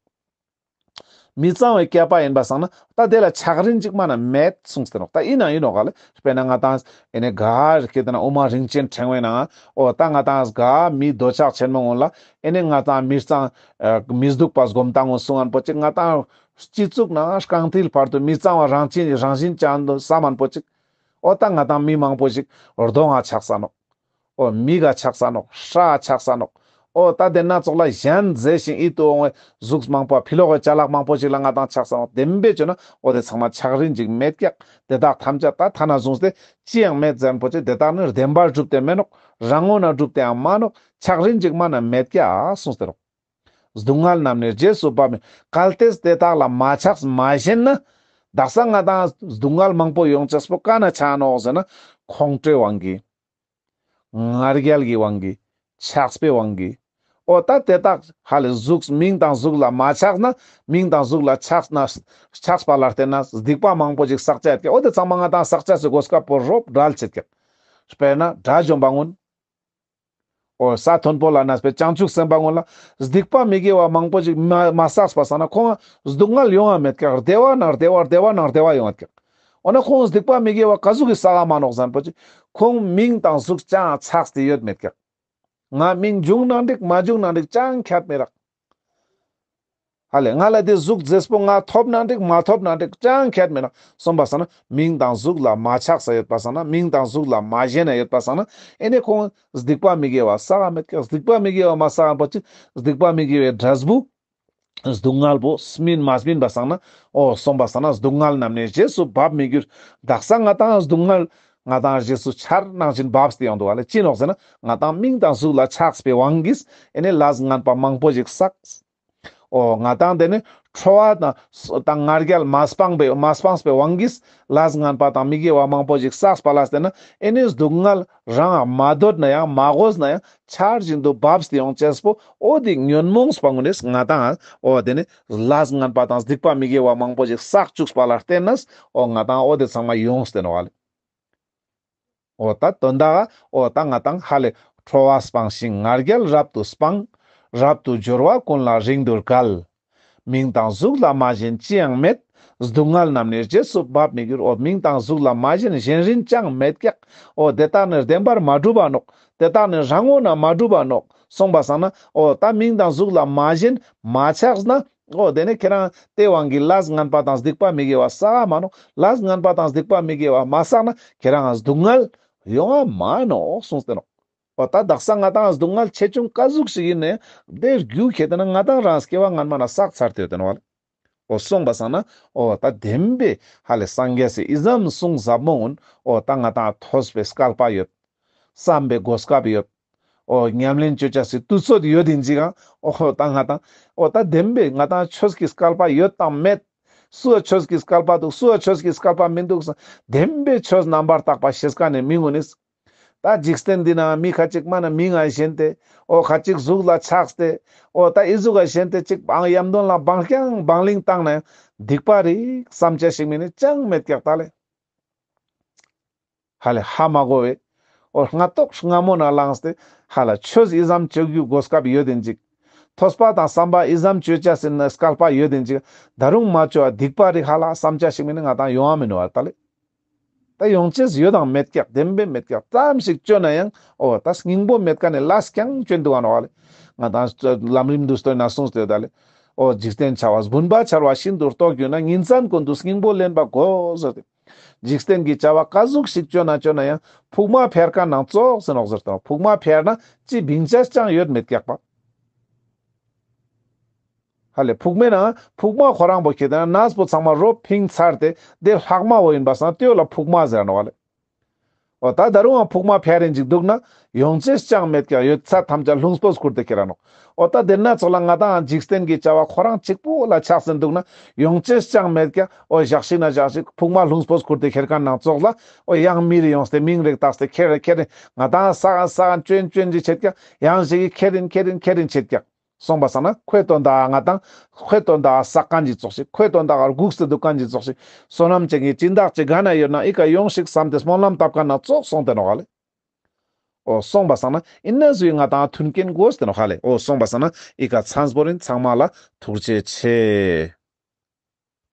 མི་གཙང་བའི་བསྐལ་པ་ཡིན་པ་སང་ན་ད་དེ་ལ་ཆགས་རིན་ཅིག་མ་ན་མེད་གསུངས་ཏེ་ནོག། ད་ཡིན་ན་ཡིན་ནོག་ག་ལེ། དཔེར་ན་ང་ཏང་ཨེ་ནི་ག་རེ་ཁྱེད་དེ་ན་དབུ་མ་རིན་ཆེན་ཕྲེང་བའི་ནང་འོ་ད་ང་ཏང་ག་མི་འདོད་ཆགས་ཆེན་མོ་ངོ་ལ་ཨེ་ནི་ང་ཏང་མི་གཙང་མི་སྡུག་པ་སྒོམ་སྟངས་ངོ་གསུང་ངན་པོ་ཅིག། ང་ཏང་སྤྱི་གཙུག་ན་རྐང་མཐིལ་བར་དུ་མི་གཙང་བ་རང་བཞིན་རང་བཞིན་ཅན་དུ་བསམ་ངན་པོ་ཅིག། འོ་ད་ང་ཏང་མི་མང་པོ་ཞིག་གདོང་ང་ཆགས་ས་ནོག། འོ་མིག་ག་ཆགས་ས་ནོག། སྐྲ་ཆགས་ས་ནོག། འོ་ད་དེ་སྣ་ཚོགས་ལ་གཞན་མཛེས་ཤིང་ཡིད་དུ་འོང་བའི་གཟུགས་མང་པོ་ཕི་ལོག་གི་ཅ་ལག་མང་པོ་ཞིག་ལ་ང་ཏང་ཆགས་ས་ནོག། བདེན་པའི་ཆོས་ན་འོ་དེ་ཚང་མ་ཆགས་རིན་ཅིག་མེད་ཀྱག། དེ་དག་ཐམས་ཅད་ད་ཐ་ན་བཟུང་སྟེ་ཅི་ཡང་མེད་ཟེར་མཁན་པོ་ཅིག། དེ་དག་ནི་བདེན་པར་གྲུབ་སྟེ་མེད་ནོག། རང་ངོས་ན་གྲུབ་སྟེ་ཡང་མ་ནོག། ཆགས་རིན་ཅིག་མ་ན་མེད་ཀྱག་གསུངས་ཏེ་ནོག། སྡུག་བསྔལ་རྣམས་ནི་རྗེས་སུ་འབབ་མི། གལ་ཏེ་དེ་དག་ལ་མ་ཆགས་མ་ཞེན་ན། དག་ས་ང་ཏང་སྡུག་བསྔལ་མང་པོ་ཡོང་ཅེས་པོ་ཀ་ན་ཆ་ནོག་ཟེར་ན་ཁོང་ཁྲོའི་དབང་གིས། ང་རྒྱལ་གྱི་དབང་གིས། ཆགས་པའི་དབང་གིས། འོ་ད་དེ་དག་ཧ་ལེ་གཟུགས་མིང་དང་གཟུགས་ལ་མ་ཆགས་ན་མིང་དང་གཟུགས་ལ་ཆགས་ན་ཆགས་པ་ལ་བརྟེན་ན་སྡིག་པ་མང་པོ་ཞིག་བསགས་ཅེས་ཀྱག། འོ་དེ་ཚང་མ་ང་ཏང་བསགས་ཅེས་སི་གོ་སྐབས་པོ་རོབ་བྲལ་ཆེད་ཀྱག། དཔེར་ན་དགྲ་བཅོམ་པ་ངོ་། འོ་ས་མཐོན་པོ་ལ་གནས་པའི་བྱང་ཆུབ་སེམས་དཔའ་ངོ་ལ་སྡིག་པ་མི་དགེ་བ་མང་པོ་ཞིག་མ་མ་བསགས་པ་སང་ན་ཁོང་ང་སྡུག་བསྔལ་ཡོང་ང་མེད་ཀྱག། བདེ་བ་ན་བདེ་བ་བདེ་བ་ན་བདེ་བ་ཡོང་ང་ཀྱག། འོ་ན་ཁོང་སྡིག་པ་མི་དགེ་བ་ག་ཟུག་གི་བསགས་མ་ནོག་ཟེར་མཁན་པོ་ཅིག། ཁོང་མིང་དང་གཟུགས་ཅང་ཆགས་ཏེ་ཡོད་མེད་ཀྱག། ང་མིང་བྱུང་ན་འགྲིག་མ་བྱུང་ན་འགྲིག་ཅང་ཁྱད་མི་རག། ཧ་ལེ་ང་ལ་དེ་གཟུགས་མཛེས་པོ་ང་ཐོབ་ན་འགྲིག་མ་ཐོབ་ན་འགྲིག་ཅང་ཁྱད་མི་རག། སོང་པ་སང་ན་མིང་དང་གཟུགས་ལ་མ་ཆགས་ས་ཡོད་པ་སང་ན་མིང་དང་གཟུགས་ལ་མ་ཞེན་ན་ཡོད་པ་སང་ན་ཨེ་ནི་ཁོང་སྡིག་པ་མི་དགེ་བ་བསགས་མེད་ཀྱག། སྡིག་པ་མི་དགེ་བ་མ་བསགས་པ་ཅིག་སྡིག་པ་མི་དགེ་བའི་འབྲས་བུ་སྡུག་བསྔལ་པོ་སྨིན་མ་སྨིན་པ་སང་ན། འོ་སོང་པ་སང་ན་སྡུག་བསྔལ་རྣམས་ནི་རྗེས་སུ་འབབ་མི་འགྱུར། དག་ས་ང་ཏང་སྡུག་བསྔལ་ང་ཏང་རྗེས་སུ་ཆར་ནང་བཞིན་འབབ་སྟེ་ཡོང་དུག་ག་ལེ། ཅི་ནོག་ཟེར་ན་ང་ཏང་མིང་དང་གཟུགས་ལ་ཆགས་པའི་དབང་གིས་ཨེ་ནི་ལས་ངན་པ་མང་པོ་ཞིག་བསགས། འོ་ང་ཏང་དེ་ནི་ཁྲོ་བ་དང་ང་རྒྱལ་མ་སྤངས་པའི་མ་སྤངས་པའི་དབང་གིས་ལས་ངན་པ་དང་མི་དགེ་བ་མང་པོ་ཞིག་བསགས་པ་ལ་བརྟེན་ན་ཨེ་ནི་སྡུག་བསྔལ་རང་མ་འདོད་ན་ཡང་མ་གོས་ན་ཡང་ཆར་བཞིན་དུ་འབབ་སྟེ་ཡོང་ཅེས་པོ། འོ་དེ་ཉོན་མོངས་པ་ངོ་ནས་ང་ཏང་འོ་དེ་ནི་ལས་ངན་པ་དང་སྡིག་པ་མི་དགེ་བ་མང་པོ་ཞིག་བསགས་བཅུག་པ་ལ་བརྟེན་ནས་འོ་ང་ཏང་འོ་དེ་ཚང་མ་ཡོངས་ཏེ་ནོག་ལེ། འོ་ད་དོན་དག་འོ་ད་ང་ཏང་ཧ་ལེ་ཁྲོ་བ་སྤངས་ཤིང་ང་རྒྱལ་རབ་ཏུ་སྤངས། རབ་ཏུ་སྦྱོར་བ་ཀུན་ལ་རིང་དུ་བརྒལ། མིང་དང་གཟུགས་ལ་མ་ཞེན་ཅི་ཡང་མེད། སྡུག་བསྔལ་རྣམས་ནི་རྗེས་སུ་འབབ་མི་འགྱུར། འོ་མིང་དང་གཟུགས་ལ་མ་ཞེན་ཞེན་རིན་ཅང་མེད་ཀྱག། འོ་དེ་དག་ནི་བདེན་པར་མ་གྲུབ་པ་ནོག། དེ་དག་ནི་རང་ངོས་ན་མ་གྲུབ་པ་ནོག། སོང་པ་སང་ན་འོ་ད་མིང་དང་གཟུགས་ལ་མ་ཞེན་མ་ཆགས་ན་འོ་དེ་ནི་ཁྱེད་རང་དེ་དབང་གིས་ལས་ངན་པ་དང་སྡིག་པ་མི་དགེ་བ་བསགས་མ་ནོག། ལས་ངན་པ་དང་སྡིག་པ་མི་དགེ་བ་མ་བསགས་ན་ཁྱེད་རང་སྡུག་བསྔལ་ཡོང་ང་མ་ནོག་གསུངས་ཏེ་ནོག། འོ་ད་དག་ས་ང་ཏང་སྡུག་བསྔལ་ཆེ་ཆུང་ག་ཟུག་ཞིག་ཡིན་ནའང་དེ་རྒྱུ་ཁྱེད་དེ་ན་ང་ཏང་རང་སྐྱེ་བ་སྔན་མ་ན་བསགས་ཚར་ཏེ་ཡོད་དེ་ནོག་ལེ། འོ་སོང་པ་སང་ན་འོ་ད་བདེན་པའི་ཧ་ལེ་སངས་རྒྱས་སི་ཨི་ཙམ་གསུང་ཟབ་མོ་འོ་ད་ང་ཏང་ཐོས་པའི་སྐལ་པ་ཡོད། བསམ་པའི་གོ་སྐབས་ཡོད། འོ་ཉམས་ལེན་ཅོ་ཅེས་སི་དུས་ཚོད་ཡོད་དེ་ཅིག་ག་འོ་ད་ང་ཏང་འོ་ད་བདེན་པའི་ང་ཏང་ཆོས་ཀྱི་སྐལ་པ་ཡོད་དང་མེད། སུའ་ཆོས་ཀྱི་སྐལ་པ་འདུག། སུའ་ཆོས་ཀྱི་སྐལ་པ་མི་འདུག་ཟེར་བདེན་པའི་ཆོས་རྣམ་པར་དག་པ་ཤེས་མཁན་ནི་མི་ངོ་ནི། ད་འཇིག་རྟེན་འདི་ན་མི་ཁ་ཅིག་མ་ན་མིང་ང་ཞེན་ཏེ། འོ་ཁ་ཅིག་གཟུགས་ལ་ཆགས་ཏེ། འོ་ད་ཨི་ཟུག་ག་ཞེན་ཏེ་ཅིག་ཡམ་དོན་ལ་བང་རྐྱང་བང་ལིང་བཏང་ན་ཡང་སྡིག་པ་རིག་བསམ་ཅེས་ཞིག་མེད་ནི་ཅང་མེད་ཀྱག་ད་ལེ། ཧ་ལེ་ཧ་མ་གོ་བས། འོ་སྔ་ཏོག་སྔ་མོ་ན་ལངས་ཏེ་ཧ་ལ་ཆོས་ཨི་ཙམ་ཅོ་རྒྱུ་གོ་སྐབས་ཡོད་དེ་ཅིག། ཐོས་པ་དང་བསམ་པ་ཨི་ཙམ་ཅོ་ཅེས་སི་སྐལ་པ་ཡོད་དེ་ཅིག། ད་རུང་མ་ཅོ་བ་སྡིག་པ་རིག་ཧ་ལ་བསམ་ཅེས་ཞིག་མེད་ནི་ང་ཏང་ཡོང་བ་མེན་ནོག་ད་ལེ། ད་ཡོང་ཅེས་ཡོད་དང་མེད་ཀྱག་བདེན་པའི་མེད་ཀྱག་ཙམ་ཞིག་བཅོས་ན་ཡང་འོ་ད་སྙིང་པོ་མེད་ཀ་ནས་ལས་ཀྱང་བཅོས་འདུག་ག་ནོག་ལེ། ང་དང་ལམ་རིམ་དུ་སྟོན་ན་གསུངས་ཏེ་ཡོད་ད་ལེ། འོ་འཇིག་རྟེན་བྱ་བ་སྦུན་པ་འཆར་བ་བཞིན་དུ་རྟོགས་གྱུར་ན། ཉིན་མཚན་ཀུན་ཏུ་སྙིང་པོ་ལེན་པ་དགོས་ཟེར་ཏེ། འཇིག་རྟེན་གྱི་བྱ་བ་ག་ཟུག་ཞིག་བཅོས་ན་བཅོས་ན་ཡང་ཕུག་མ་ཕེར་ཁན་ནང་ཙོགས་ཟེར་ནོག་ཟེར་ཏེ། ཕུག་མ་ཕེར་ན་ཅི་བིང་ཅེས་ཅང་ཡོད་མེད་ཀྱག་པ། ཧ་ལེ། ཕུག་མའི་ནང་ཕུག་མ་ཁོ་རང་པོ་ཁྱེར་ཏེ་ན་ནས་པོ་ཚང་མ་རོབ་ཕིང་ཚར་ཏེ་དེ་ལྷག་མ་བོ་ཡིན་པ་སང་དེ་བོ་ལ་ཕུག་མ་ཟེར་ནོག་ལེ། འོ་ད་ད་རུང་ཡང་ཕུག་མ་ཕེར་རིན་ཅིག་འདུག་ན་ཡོང་ཅེས་ཅང་མེད་ཀྱག་ཡོད་ཚད་ཐམས་ཅད་ལྷུང་སྤོས་ཁུར་ཏེ་ཁྱེར་ར་ནོག། འོ་ད་དེ་ན་ཙོགས་ལ་ང་དང་འཇིག་རྟེན་གྱི་བྱ་བ་ཁོ་རང་གཅིག་པོ་ལ་ཆགས་ཏེ་འདུག་ན་ཡོང་ཅེས་ཅང་མེད་ཀྱག། འོ་ཞག་ཞིག་ན་ཞག་ཞིག་ཕུག་མ་ལྷུང་སྤོས་ཁུར་ཏེ་ཁྱེར་ཁན་ནང་ཙོགས་ལ་འོ་ཡང་མི་རེ་ཡོངས་ཏེ་མིང་རེ་བཏགས་ཏེ་ཁྱེར་རེ་ཁྱེར་རེ་ང་དང་ས་ག་ས་ག་ཅོན་ཅོན་ཅིག་ཆེད་ཀྱག། ཡང་ཞིག་གི་ཁྱེར་རིན་ཁྱེར་རིན་ཁྱེར་རིན་ཆེད་ཀྱག། སོང་པ་སང་ན་ཁོའི་དོན་དག་ང་དང་ཁོའི་དོན་དག་བསགས་ཁན་ཅིག་ཙོགས་ཤིག། ཁོའི་དོན་དག་སྒུགས་ཏེ་འདུག་ཁན་ཅིག་ཙོགས་ཤིག། བསོད་ནམས་ཅན་གྱི་སྦྱིན་བདག་ཅིག་ག་ན་ཡོད་ན་ཨི་ཀ་ཡོང་ཞིག་བསམ་སྟེ་སྨོན་ལམ་བཏབ་ཁན་ནང་ཙོགས་སོང་སྟེ་ནོག་ལེ། འོ་སོང་པ་སང་ན་ཨིན་ན་ཟུག་ང་དང་མཐུན་རྐྱེན་དགོས་ཏེ་ནོག་ལེ། འོ་སོང་པ་སང་ན་ཨི་ཀ་ཚམས་པོ་རིན་ཚང་མ་ལ་ཐུགས་རྗེ་ཆེ།